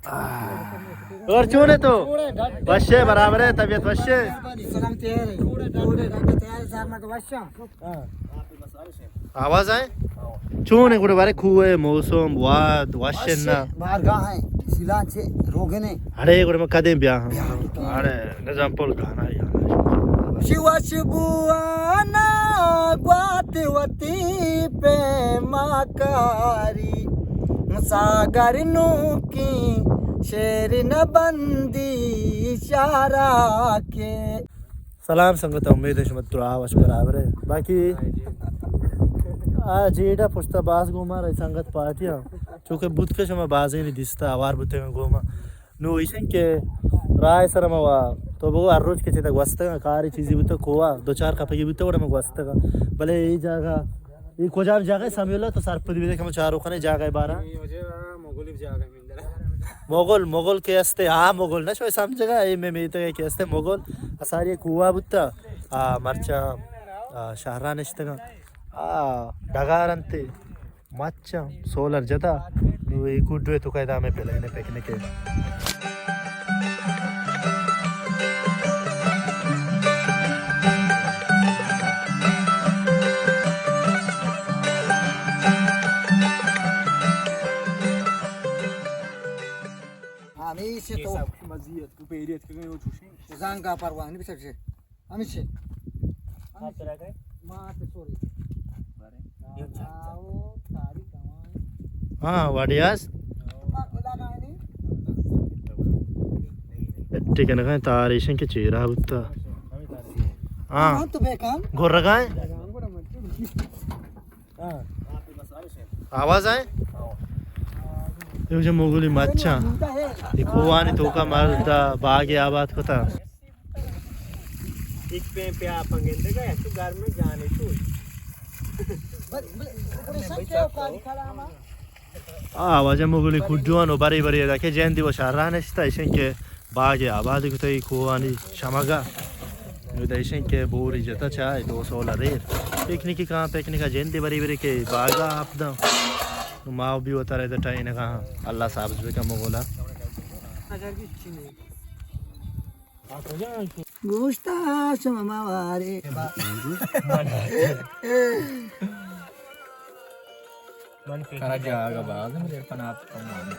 اور چون ئے تو؟ وش ئے، برابر ئے، طبیعت وش ئے؟ سلام تیار ہے۔ جوڑے ڈاکٹر تیار ہے، سر میں تو وش ہوں۔ آواز آئے؟ چون ئے گڑا بارے کوہ ئے، موسم، واد، وش ئے نا؟ بارگاہ ہیں، سیلان سے روگن ہیں۔ اڑے گڑا میں کدیں بیا ہاں۔ بیا ہاں۔ اڑے نظام پل گانا یار۔ شیوا شبوانا گوات وتی پیما کاری، ساگر نوکی شیر نبندی شارا کے۔ سلام سنگت، امید ہے شما ترا وش برابر ہے۔ باقی آ جیڑا پشتا باز گوما رہی سنگت پارٹی ہاں، چونکہ بوت کہ شما بازیں دیستا آوار بوتے گوما۔ نو ایشن کہ راہ سر ما وا تو بگو ہر روز کہ چیتا گوستگا کاری چیزی بوتا کووا دو چار کپگی بوتا وڑا ما گوستگا۔ بلے اے جاگہ، اے کجام جاگہ سمیع اللہ تو سرپدی بدے کہ ما چارو کنے جاگہ بارا؟ اے وجہ مغلی جاگہ مندرا۔ مغل، مغل کہ استے، آ مغل نہ شوی سمجھگا، اے میں میتے کہ استے مغل، اساری کووا بوتا، آ مرچا، آ شہران اشتگا، آ ڈگار انتے۔ مچ سولر جتا، نو اے گڈو تو کائے دامے پلے نے پکنک ہے۔ ہمیشہ تو مزیت کو پیریت کے وہ چوشیں۔ زنگا پروانی بچکشے۔ ہمیشہ۔ ہمیشہ۔ ما تے سوری۔ ہاں، واڈیاس۔ ٹھیک ہے نا، تاریشن کے چیرا بوتا۔ ہاں۔ تو بے کام۔ گور رگائیں۔ آواز آئے؟ یہ جو مغلی مچھاں، یہ کوہانی توکا مرد باغ آباد کتا۔ ایک پہ پہ آپ گندگا، ایک گھر میں جانے تو۔ آ واجہ مغلی کڈوان و بری بری دا کہ جندی و شہران اشتا، ایشن کہ باغ آباد کتہ ای کوہانی شمگا۔ نو دا ایشن کہ بوری جتا چاہ دو سول ریر۔ پکنکی کہاں پکنکا جندی بری بری کہ باغا آپ دا۔ نو ماو بھی وتارے دا ٹائنگا۔ اللہ سبز بکا مغلا۔ گوشتا شما موارے۔ کنا جاگہ باز ہم ریٹ پنا آپ کم آنے۔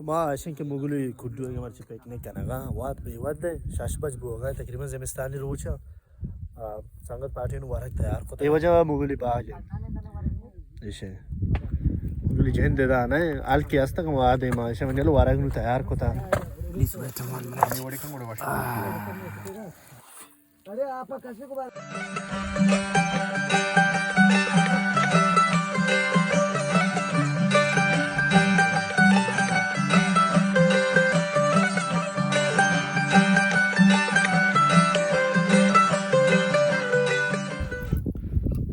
ما اشیں کہ مغلی کڈو اگہ مرچی پکنک کنگا، وات بے وت ہے، شش بج بوگا، تقریباً زمستانی روچ۔ آ، سنگت پارٹی نو ورگ تیار کتا۔ اے وجہ مغلی باغ ہے۔ ایشے۔ مغلی جند دا نہ، ہلکی ہستا کہ وہدے ما ایشے من جلو ورگ نو تیار کتا۔ ارے آپ کسے کو بار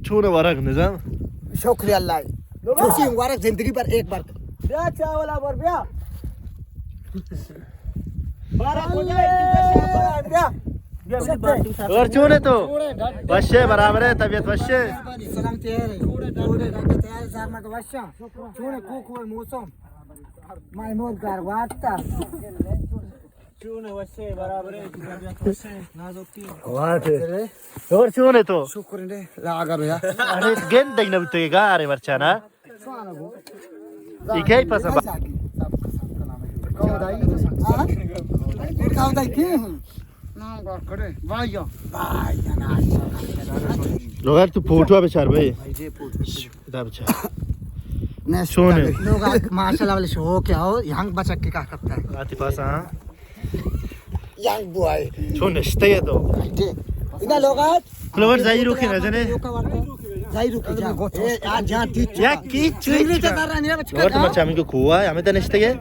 چون ورگ نظام؟ شکر اللہ۔ چوشی ورگ زندگی پر ایک بار۔ بیا چاولا بر بیا۔ بارہ کجا ہے؟ بیا۔ بیا، بیا، بیا۔ اور چون ئے تو؟ وش ئے، برابر ئے، طبیعت وش ئے؟ سلام تیار ہے۔ جوڑے ڈاکٹر تیار ہے، سر میں تو وش ہوں۔ چون ئے، کو، کو موسم؟ میں مور گھر واسطہ۔ چون ئے، وش ئے، برابر ئے، طبیعت وش ئے، نازکی۔ وات۔ اور چون ئے تو؟ شکر ہے، لاگا بیا۔ ارے، گند دینا بوتے گارے مرچانا۔ یہ کیا ہی پسند؟ لوگ تو فوٹو بچار بھائی۔ ادا بچار۔ چون ئے؟ لوگ ماشاءاللہ والے شوق ہے، اور یہاں بچک کے کہا کرتا ہے۔ آتی پاس، ہاں۔ Young boy. چون نشتے ئے تو؟ انا لوگات۔ کلوور زائی روکے نہ جنے۔ زائی روکے جا۔ اے، آ جان تی۔ یا کی چیز۔ لوگات مرچا ہمیں کو کوا ہے، ہمیں تو نشتے ئے۔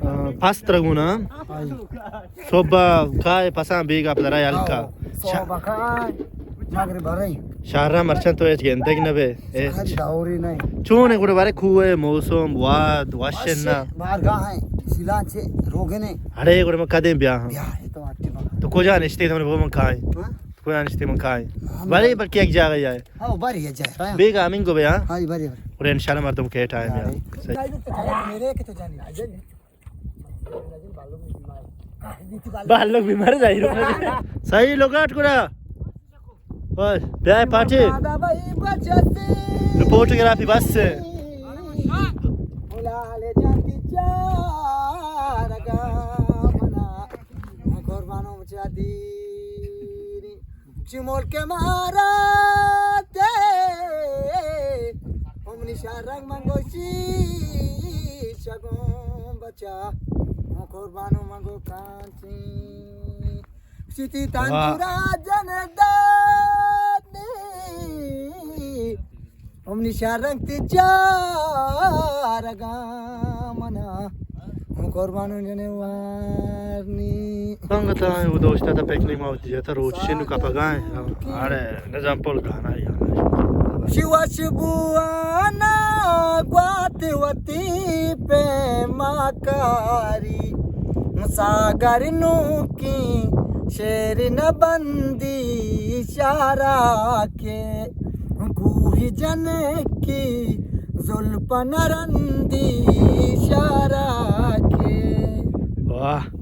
آ، پاس ترگونا۔ صبح کائے پسان بیگا پدرا ہلکا۔ صبح کائے۔ مغرب برے۔ شہر مرچاں تو ہچ گندگ نہ بے۔ ہچ۔ ہر دورے نہیں۔ چون ہے گڑا بارے کوہ ہے، موسم، واد، واشن نا۔ بارگاہ ہیں، سیلان چے روگن ہیں۔ اڑے گڑا من کدیں بیا ہاں۔ بیا ہے تو آٹی بابا۔ تو کجا نشتے تو من کائیں؟ ہاں؟ تو کجا نشتے من کائیں؟ ہاں، بارے بلکہ ایک جگہ ہے۔ ہاں، بارے ایک جگہ ہے۔ بیگا ہمیں گو بیا۔ ہاں، بارے بارے۔ اور انشاءاللہ مردم کے ٹائم ہے۔ صحیح۔ میرے کہ تو جانی۔ بالک بیمار ظاہر۔ صحیح لوگاٹ کرا۔ بس، بیا پارٹی۔ رپورٹوگرافی بس۔ قربانوں چی ملک مارا تے، ہم نشان رنگ منگوشی شگون بچا، ہم قربانوں منگو کانچی۔ سیتی واہ۔ تندورا جن دادنی، ہم نشان رنگ تی چارگا منا، ہم قربانوں جنے وارنی۔ سنگتاں، او دوست تا پکنک ما وتی جتا روچ شنو کپگائیں۔ اڑے نظام پل گانا ہی گانا۔ شیوا شبوانا گوات وتی پیما کاری، ساگر نوکی شیر نہ بندی شارا کے، کوہ جنکی زلپ نہ رندی شارا کے۔ واہ۔